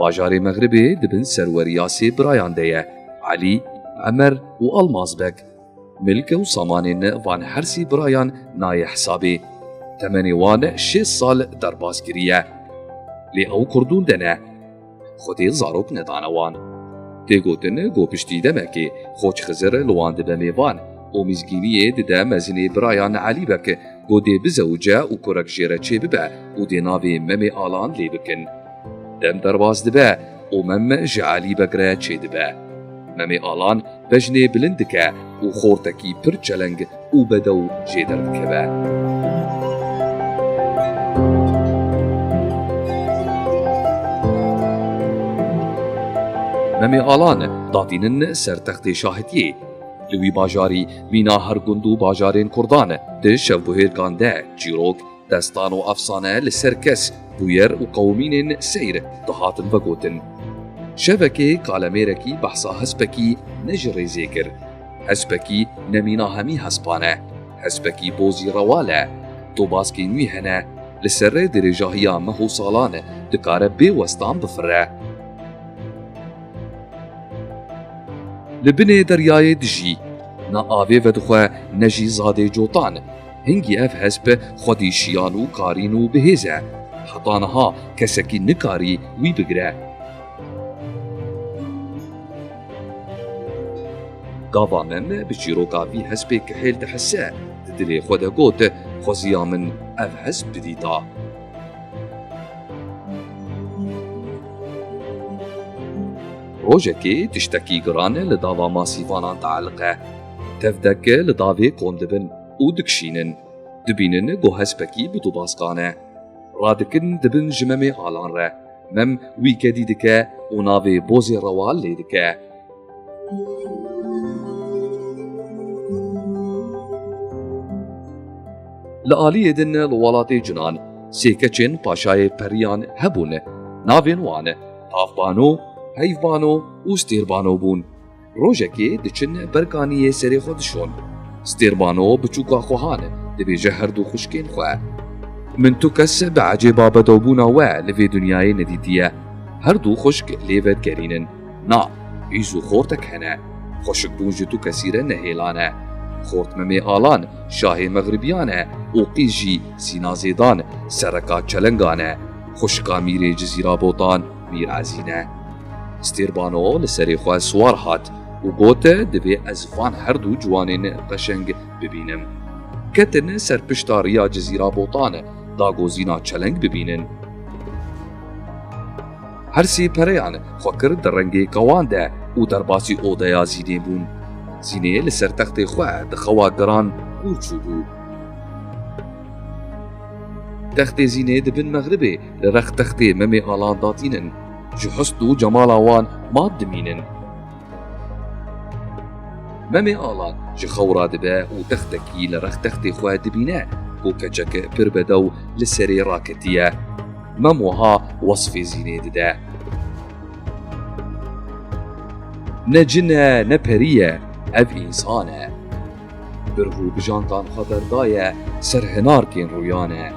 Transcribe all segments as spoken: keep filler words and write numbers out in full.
Bajarê Mexribê di bin serweriya sê birayan de ye, Elî, Emer û Almazbek. Milk û samanên van her sê birayan nayê hesabê. Temenê wan şêst sal derbas kiriye. Lê ew kurdûn de ne. Xwedê zarok nedane wan. Tê gotin ku piştî demekê Xoç Xizir li wan dibe mêvan û mizgîniyê dide mezinê birayan Elî Bek ku dê bizewice û kurek jê re çêbibe û dê navê Memê Alan lê bikin. Dem derbas dibe û Mem ji Elî Bek re çêdibe. Memê Alan bejnê bilind dike û xortekî pir çeleng û bedew jê derdikeve. Memê Alan datînin ser textê şahitiyê. Li wî bajarî mîna her gund û bajarên kurdan di şevbuhêrkan de çîrok, destan û efsane li ser kes, bûyer û qewimînên seyr dihatin vegotin. Şevekê kalemêrekî behsa hespekî ne ji rêzê kir. Hespekî ne mîna hemî hespan e. Hespekî bozî rewal e. Tobaskên wî hene. Li ser rê dirêjahiya meh û salan dikare bê westan bifire. Li binê deryayê dijî, ne avê vedixwe ne jî zadê cotan. Hingî ev hesp xwedî şiyan û karîn û bihêz e. Heta niha kesekî nikarî wî bigire. Gava Mem bi çîroka vî hespê kihêl dihese, di dilê xwe de got, xweziya min ev hesp bidîta. Rojekê tiştekî giran li dava masîvanan tealiq e. Tevdek li davê kon dibin û dikişînin. Dibînin ku hespekî bi dubaskan e. Radikin dibin ji Memê Alan re. Mem wî kedî dike û navê bozê rewal lê dike. Li aliyê din li welatê Cunan sê keçên paşayê periyan hebûn. Navên wan Tavbano, Heyvbano û Stêrbano bûn. Rojekê diçin ber kaniyê serê xwe dişon. Stêrbano biçûka xwe han dibêje her du xwişkên xwe. Min tu kes bi ecêba bedewbûna we li vê dinyayê nedîtiye. Her du xwişk lê vedigerînin. Na, îz û xortek hene. Xwişikbûn ji tu kesî re nehêlan e. Xort Memê Alan, şahê Mexribiyan e û qîz jî Zîna Zêdan, sereka çelengan e. Xwişka mîrê Cizîra Botan, Mîr Ezîn e. Stêrbano li serê xwe siwar hat û got, divê ez van her du ciwanên qeşeng bibînim. Ketin ser pişta riya Cizîra Botan, da ku Zîna çeleng bibînin. Her sê pereyan xwe kir di rengê kewan de û derbasî odeya Zînê bûn. Zînê li ser textê xwe di xewa giran kûr çûbû. Textê Zînê di bin mexribê li rex textê Memê Alan datînin. Ji husn û cemala wan mat dimînin. Memê Alan ji xew radibe û textekî li rex textê xwe dibîne ku keçek pir bedew li serê raketiye. Mem wiha wesfê Zînê dide. Ne cin e, ne perî ye, ev însan e. Birh û bijantan xwe berdaye ser hinarkên rûyan e.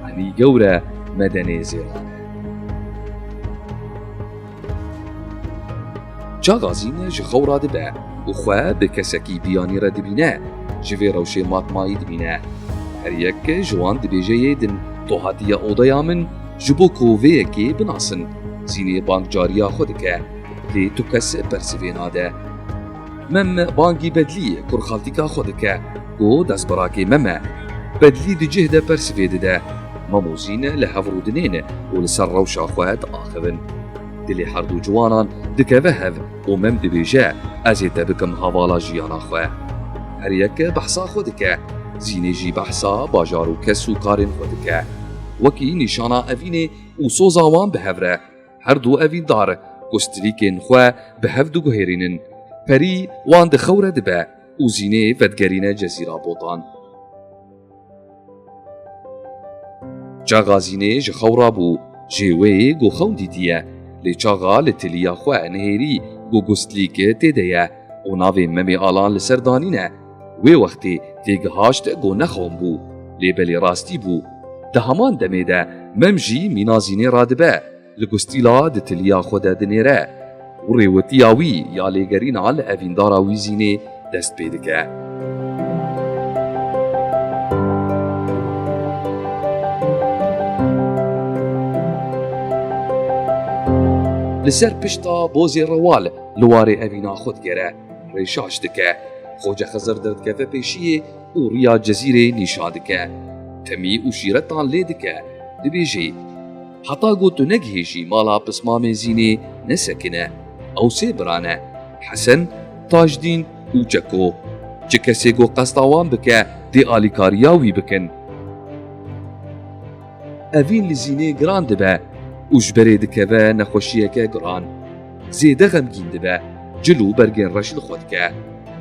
Enî gewr e, medenê zêran e. Çaxa Zîn ji xew radibe û xwe bi kesekî biyanî re dibîne, ji vê rewşê matmayî dibîne. Her yek ji wan dibêje yê din, to hatiye odeya min, ji bo ku vê yekê binasin. Zînê bang cariya xwe dike, lê tu kes persivê nade. Mem bangî Bedlî, kurxaltîka xwe dike, ku destbirakê Mem e. Bedlî di cih de persivê dide. Mem û Zîn li hev rûdinên û li ser rewşa xwe diaxivin. Dilê her du ciwanan dikeve hev û Mem dibêje, ez ê te bikim hevala jiyana xwe. Her yek behsa xwe dike. Zînê jî behsa bajar û kes û karên xwe dike. Wekî nîşana evînê û soza wan bi hev re, her du evîndar gustilîkên xwe bi hev diguhêrînin. Perî wan di xew re dibe û Zînê vedigerîne Cezîra Botan. Çaxa Zînê ji xew rabû, jê wê ku xewn dîtiye, lê çaxa li tiliya xwe nihêrî ku gustlîk tê de ye û navê Memê Alan li ser danîne. Wê wextê têgihaşt ku nexewn bû, lê belê rastî bû. Di heman demê de Mem jî mîna Zînê radibe. Li gustîla di tiliya xwe de dinêre û rêwitiya wî ya lêgerîna li evîndara wî Zînê dest pê dike. Li ser pişta bozê Rewal li warê evîna xwe digere, rê şaş dike. Xoce Xizir derdikeve pêşiyê û riya Cezîrê nîşan dike. Temî û şîretan lê dike, dibêjê, Heta ku tu negihêjî mala pismamê Zînê nesekine. Ew sê bira ne, Hesen, Tajdîn û Çeko. Çi kesê ku qesta wan bike, dê alîkariya wî bikin. Evîn li Zînê giran dibe û ji berê dikeve nexweşiyeke giran. Zêde xemgîn dibe, cil û bergên reş li xwe dike.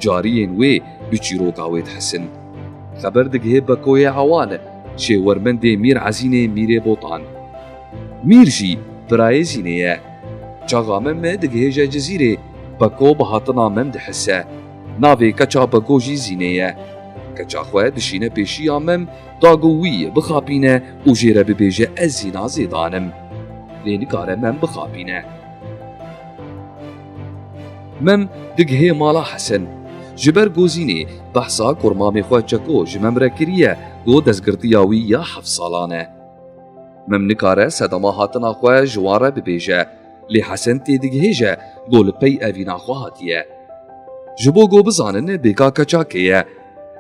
Cariyên wê bi çîroka wê dihesin. Xeber digihê Bekoyê Ewan, şêwermendê Mîr Ezînê Mîrê Botan. Mîr jî birayê Zînê ye. Çaxa Mem digihêje Cizîrê, Beko bi hatina Mem dihise. Navê keça Beko jî Zînê ye. Keça xwe dişîne pêşiya Mem, da ku wî bixapîne û jê re bibêje, Ez Zîna Zêdan im. Lê nikare Mem bixapîne. Mem digihê mala Hesen. Ji ber ku Zînê behsa kurmamê xwe Çeko ji Mem re kiriye, ku destgirtiya wî ya heft salan e. Mem nikare sedema hatina xwe ji wan re bibêje, lê Hesen têdigihêje ku li pey evîna xwe hatiye. Ji bo ku bizanin bêka keça kê ye,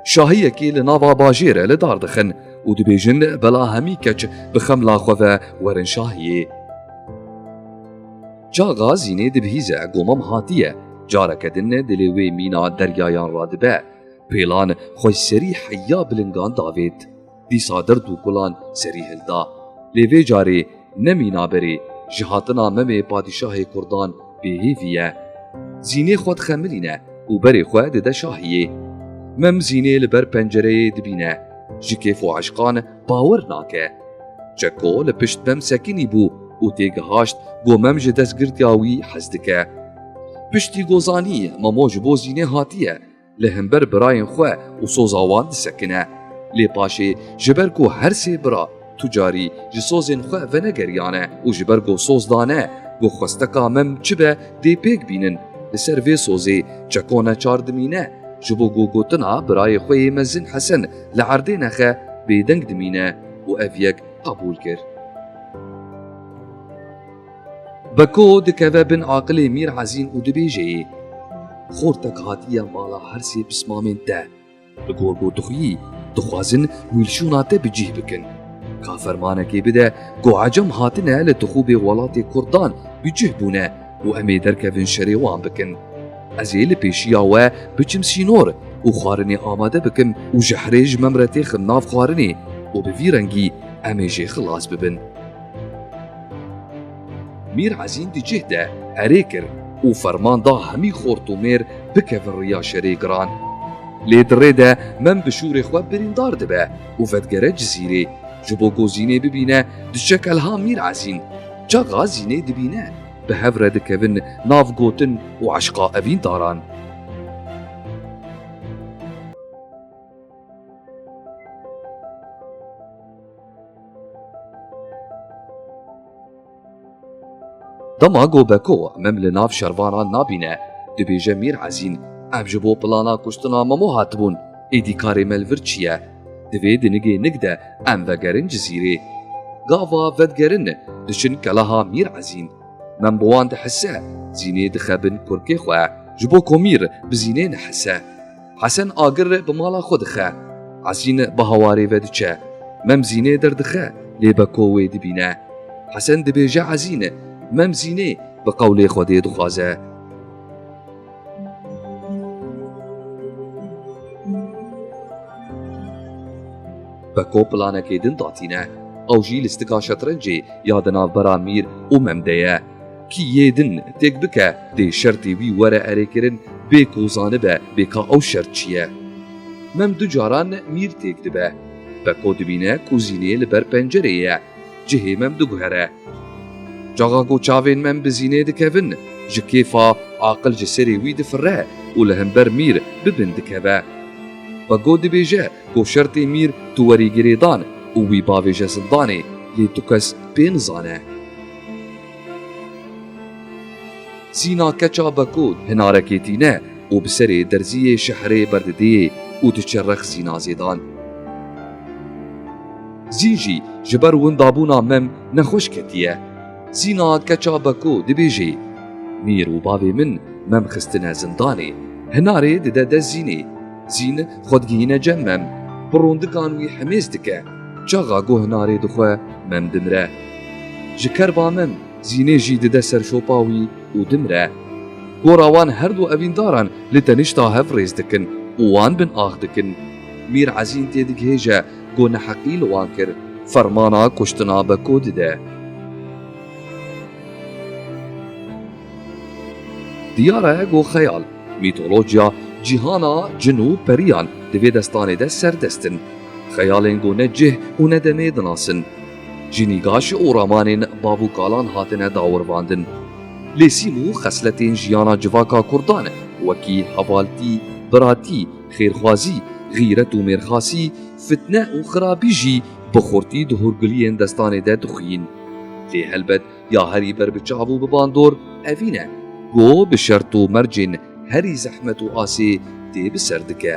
şahiyekê li nava bajêre li dar dixin û dibêjin, Bela hemî keç bi xemla xwe ve werin şahiyê. Çaxa Zînê dibihîze ku Mem hatiye, careke din dilê wê mîna deryayan radibe. Pêlan xwe ji serî heya bilingan davêt. Dîsa derd û kulan serî hilda. Lê vê carê ne mîna berê, ji hatina Memê padîşahê Kurdan bêhêvî ye. Zînê xwe dixemilîne û berê xwe dide şahiyê. Mem Zînê li ber pencereyê dibîne. Ji kêf û eşqan bawer nake. Çeko li pişt Mem sekinî bû û têgihaşt ku Mem ji destgirtiya wî hez dike. Piştî ku zanî Memo ji bo Zînê hatiye, li hember birayên xwe û soza wan disekine. Lê paşê ji ber ku her sê bira tu carî ji sozên xwe venegeriyane û ji ber ku soz dane ku xwesteka Mem çi be dê pêk bînin, li ser vê sozê Çeko neçar dimîne, ji bo ku gotina birayê xwe yê mezin Hesen li erdê nexe, bêdeng dimîne û ev yek qebûl kir. Beko dikeve bin aqilê Mîr Ezîn û dibêje yê, Xortek hatiye mala her sê pismamên te. Li gor ku dixuyî, dixwazin wî li şûna te bi cih bikin. Ka fermanekê bide ku Ecem hatine li tixûbê welatê Kurdan bi cih bûne û em ê derkevin şerê wan bikin. Ez ê li pêşiya we biçim sînor û xwarinê amade bikim û ji herê ji Mem re têxim nav xwarinê û bi vî rengî em ê jê xilas bibin. Mîr Ezîn di cih de erê kir û ferman da hemî xort û mêr bikevin riya şerê giran. Lê di rê de Mem bi şûrê xwe birîndar dibe û vedigere Cizîrê, ji bo ku Zînê bibîne diçe kelha Mîr Ezîn. Çaxa Zînê dibîne, bi hev re dikevin nav gotin û eşqa evîndaran. Dema ku Beko Mem li nav şervanan nabîne, dibêje, Mîr Ezîn, em ji bo plana kuştina Memo hatibûn, êdî karê me li vir çi ye? Divê di nigê nig de em vegerin Cizîrê. Gava vedigerin, diçin keleha Mîr Ezîn. Mem bi wan dihise, Zînê dixe bin kurkê xwe, ji bo ku Mîr bi Zînê nehise. Hesen agir bi mala xwe dixe. Ezîn bi hewarê ve diçe. Mem Zînê derdixe, lê Beko wê dibîne. Hesen dibêje Ezîn, Mem Zînê bi qewlê Xwedê dixwaze. Beko planekê din datîne. Ew jî listika şetrencê ya di navbera Mîr û Mem de ye. Kî yê din têk bike, dê şertê wî were erêkirin, bê ku zanibe bêka ew şert çi ye. Mem du caran Mîr têk dibe. Beko dibîne ku Zînê li ber pencerê ye, cihê Mem diguhere. Çaxa ku çavên Mem bi Zînê dikevin, ji kêfa aqil ji serê wî difire û li hember Mîr bi bin dikeve. Beko dibêje ku şertê Mîr tu werî girêdan û wî bavêje zindanê, lê tu kes pê nizane. Zîna keça Beko hinarekê tîne û bi serê derziyê şehrê berdidê û diçe rex Zîna Zêdan. Zîn jî ji ber windabûna Mem nexweş ketiye. Zîna keça Beko dibêjê, Mîr û bavê min Mem xistine zindanê. Hinarê dide dest Zînê. Zîn xwe digihîne cem Mem. Bi rondikan wî hemêz dike. Çaxa ku hinarê dixwe, Mem dimire. Ji kerba Mem, Zînê jî dide ser şopa wî û dimire. Gora wan her du evîndaran li tenişta hev rêz dikin û wan bin ax dikin. Mîr Ezîn têdigihêje ku neheqî li wan kir, fermana kuştina Beko dide. Diyar e ku xeyal, mîtolojiya cîhana cin û periyan di vê destanê de serdest in. Xeyalên ku ne cih û ne demê dinasin. Ji nîgaş û ramanên bav û kalan hatine dawirvandin. Lê sîm û xesletên jiyana civaka kurdan, wekî hevaltî, biratî, xêrxwazî, xîret û mêrxasî, fitne û xirabî jî bi xurtî di hûrgiliyên destanê de dixwîn. Lê helbet ya herî ber bi çav û bi bandor evîn e, ku bi şert û mercên herî zehmet û asê tê bi ser dike.